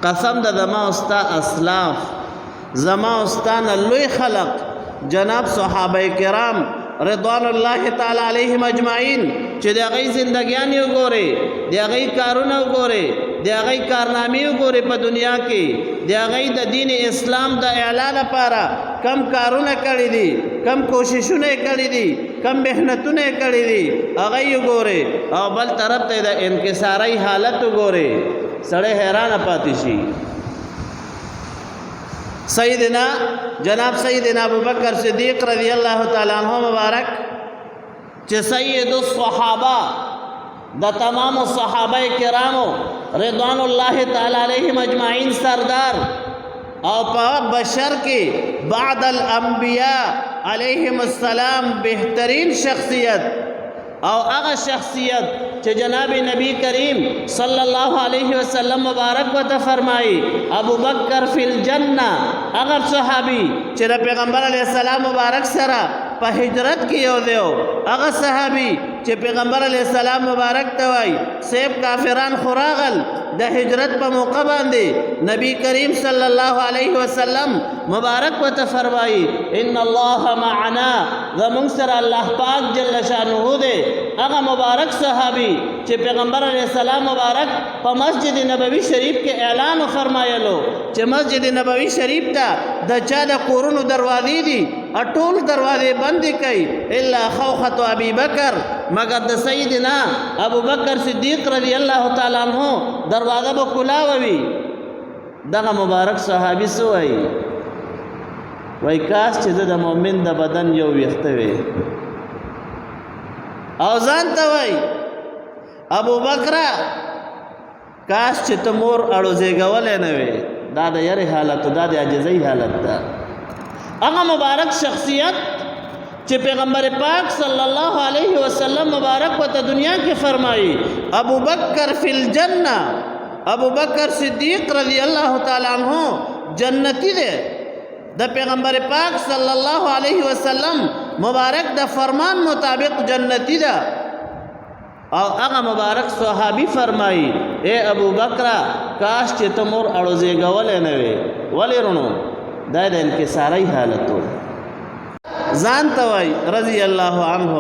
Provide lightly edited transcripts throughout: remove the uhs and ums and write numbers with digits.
قسم د زما او ستا اسلاف، زما او ستا نه لوی خلق جناب صحابه کرام رضوان الله تعالی علیهم اجمعین چې د هغوی زندګیانې وګورې، د هغوی کارونه وګورې، د هغوی کارنامې وګورې په دنیا کې، د هغوی د دین اسلام د اعلا لپاره کم کارونه کړي دي، کم کوششونه یې کړي دي، کم محنتونه یې کړي دي، هغه یې وګورې، او بل طرف ته د انکسارۍ حالت وګورې، سړی حیرانه پاتې شي. سیدنا جناب سیدنا ابو بکر صدیق رضی الله تعالی عنہ مبارک چې سید الصحابه د تمام صحابه کرامو رضوان الله تعالی علیهم اجمعین سردار او په بشر کې بعد الانبیاء علیهم السلام بهترین شخصیت او هغه شخصیت چې جناب نبی کریم صلی الله علیه وسلم مبارک وته فرمایي ابو بکر فی الجنه، هغه صحابي چې د پیغمبر علی السلام مبارک سره په هجرت کې یو دی، هغه صحابي چې پیغمبر علی السلام مبارک ته وایي سیب کافران خوراغل د هجرت په موقع باندې نبی کریم صلی الله علیه وسلم مبارک وته فرمایي ان الله معنا، زمونږ سره الله پاک جل شانه دی. هغه مبارک صحابي چې پیغمبر علیه السلام مبارک په مسجد نبوي شریف کې اعلان فرمایلو چې مسجد نبوي شریف ته د چا د کورونو دروازې دي ټول دروازې بندې کړي الا خوخه ابي بکر، مګر د سیدنا ابو بکر صدیق رضی الله تعالی عنہ دروازه به کلاوي. دغه مبارک صحابي څه وایي؟ وایي کاش چې زه د مؤمن د بدن یو ویښته وی، او ځان ته وایي ابو بکر کاش چې ته مور اړو زیږولی نه وې. دا د یرې حالت، دا د عاجزۍ حالت ده. هغه مبارک شخصیت چې پیغمبر پاک صلی الله علیه وسلم مبارک وته دنیا کې فرمایي ابو بکر فی الجنه، ابو بکر صدیق رضی الله تعالی عنہ جنتی دی. د پیغمبر پاک صلی الله علیه وسلم مبارک د فرمان مطابق جنتی ده. او هغه مبارک صحابي فرمایي اے ابو بکر کاش چې ته مور اړو زیږولی نه وې. ولې رونو؟ دا د انکسارۍ حالت و. ځان ته وایي رضی الله عنه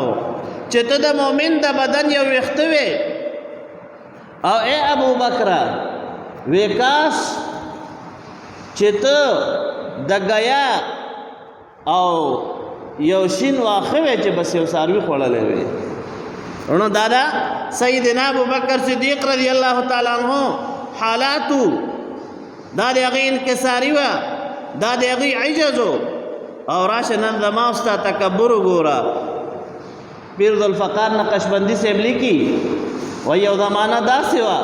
چې ته د مؤمن د بدن یو ویښته وې، او اے ابو بکر وې کاش چې ته د ګیا او یو شین واښه وی چې بس یو څاروي خوړلی وي. نو دادا سیدنا ابو بکر صدیق رضی الله تعالی عنہ حالاتو، دا د هغې انکساري وه، دا د هغې عجز و. او راشه نن زما او ستا تکبر وګوره. پیر ذوالفقار نقشبندي صاحب لیکي وایي یو زمانه داسې وه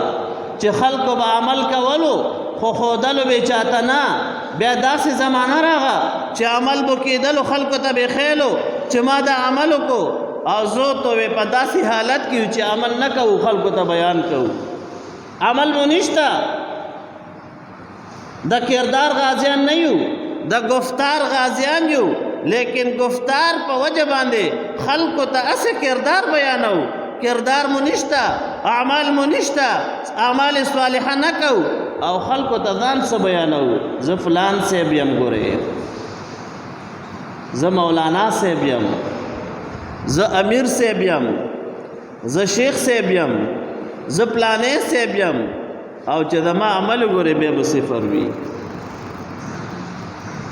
چې خلکو به عمل کولو خو ښودلو به چاته نه، بیا داسې زمانه راغه چې عمل به کېدلو خلکو ته به ښیلو چې ما دا عمل وکړو، او زه ته به په داسې حالت کې یو چې عمل نه کوو خلکو ته بیان کوو، عمل مو نشته. د کردار غازیان نه یو، د گفتار غازیان یو، لیکن گفتار په وجه باندې خلکو ته اسه کردار بیانو، کردار مو نشته، اعمال مو نشته، اعمال صالحه نه کو، او خلکو ته ځان څه بیانو، زه فلان صاحب یم، ګورې زه مولانا صاحب یم، زه امیر صاحب یم، زه شیخ صاحب یم، زه پلانې صاحب یم، او چې زما عمل وګورې بیا به صفر وي.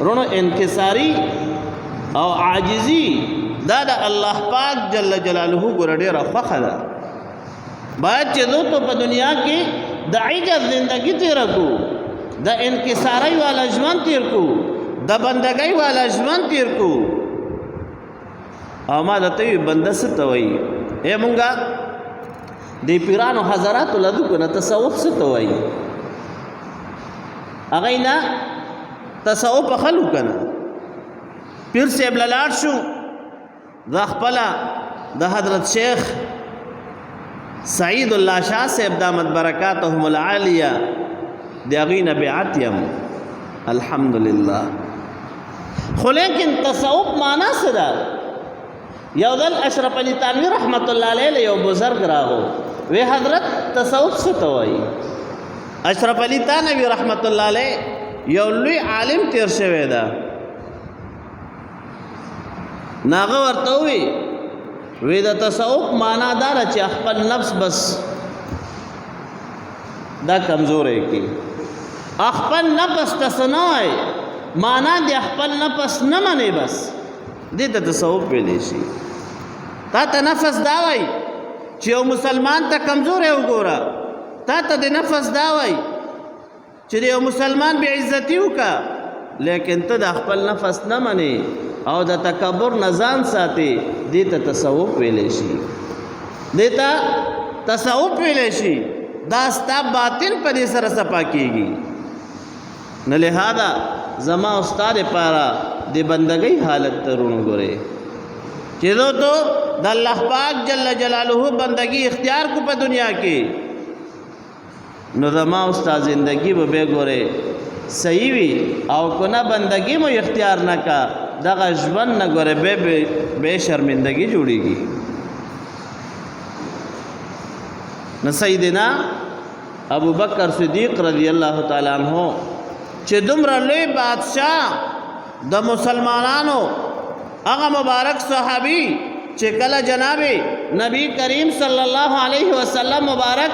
رونو انکساری او عاجزی دا د الله پاک جل جلاله ګوره ډېره خوښه ده. باید چې زه ته په دنیا کې د عجز زندگی تېره کړو، د انکسارۍ والا ژوند تېر کړو، د بندګۍ والا ژوند تېر کړو. او ما درته وی بنده څه ته وایي؟ ای مونږه د پیرانو حضراتو له ځو که نه تصوف څه ته وایي؟ هغوی نه تصوف خلو که نه پیر صاحب له لاړ شو. دا خپله د حضرت شیخ سعید الله شاه صاحب دامت برکاتهم العالیه د هغوی نه بیعت یم الحمدلله. خو لیکن تصوف معنا څه ده؟ یو ځل اشرف علي تانوي رحمت الله علیه له یو بزرګ راغو، وی حضرت تصوف څه ته وایي؟ اشرف علی تانوی رحمت الله علیه یو لوی عالم تیر شوی ده. ناغه ورته وی وی د تصوف معنا دار چې خپل نفس بس دا کمزورې کی، خپل نفس تسنوي، معنا د خپل نفس نه منی، بس دې ته تصوف ویلی شي. تا ته نفس دا وای چې یو مسلمان ته کمزورې وګوره، تا ته د نفس دا وای چې یو مسلمان بې عزتي وکړه، لیکن ته د خپل نفس نه منې او د تکبر نه ځان ساتې، دې ته تصوف ویلی شي، دې ته تصوف ویلی شي. دا ستا باطن په دې سره صفا کېږي. نو لهذا زما او ستا دپاره د بندګۍ حالت ته روڼ ګورې چې زه ته د الله پاک جل جلاله بندګي اختیار کو په دنیا کې، نو زما او ستا زندگی به به ګورې صحیح وي، او که نه بندګي مو اختیار نه کا، دغه ژوند نه ګورې به به شرمندګي جوړیږي. نو سیدنا ابو بکر صدیق رضی الله تعالی عنہ چې دومره لوی بادشاه د مسلمانانو، هغه مبارک صحابي چې کله جناب نبی کریم صلی الله علیه وسلم مبارک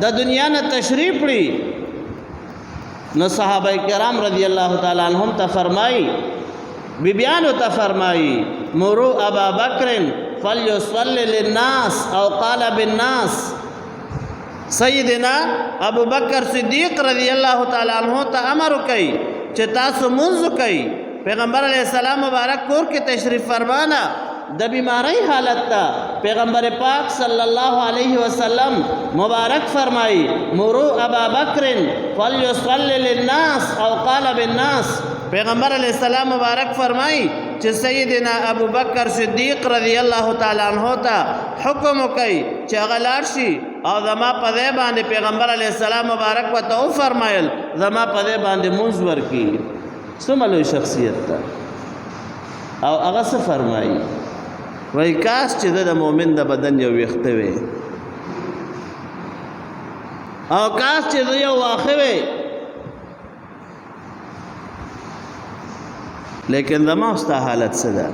د دنیا نه تشریف کړي، نو صحابه کرام رضی الله تعالی عنهم ته فرمایي، بیبیانو ته فرمایي، مرو ابا بکر فلیصلی للناس او قال بالناس. سیدنا ابو بکر صدیق رضی الله تعالی عنہ ته امر کوي چې تاسو مونځ وکړئ. پیغمبر علیه السلام مبارک کور کې تشریف فرمانه، د بیماری حالت ته پیغمبر پاک صلی الله علیه وسلم مبارک فرمایي، مرو ابا بکر فلیصلی للناس او قال بالناس. پیغمبر علیه السلام مبارک فرمایي چې سیدنا ابو بکر صدیق رضی الله تعالی عنہ ته حکم وکړي چې هغه لاړ شي او زما په ځای باندې پیغمبر علیه السلام مبارک ورته وفرمایل زما په ځای باندې مونځ ورکړي. څومره لوی شخصیت ده. او هغه څه فرمایي؟ وایي کاش چې د مؤمن د بدن یو ویښته وي، او کاش چې زه یو واښه وی، لیکن زما او ستا حالت څه ده؟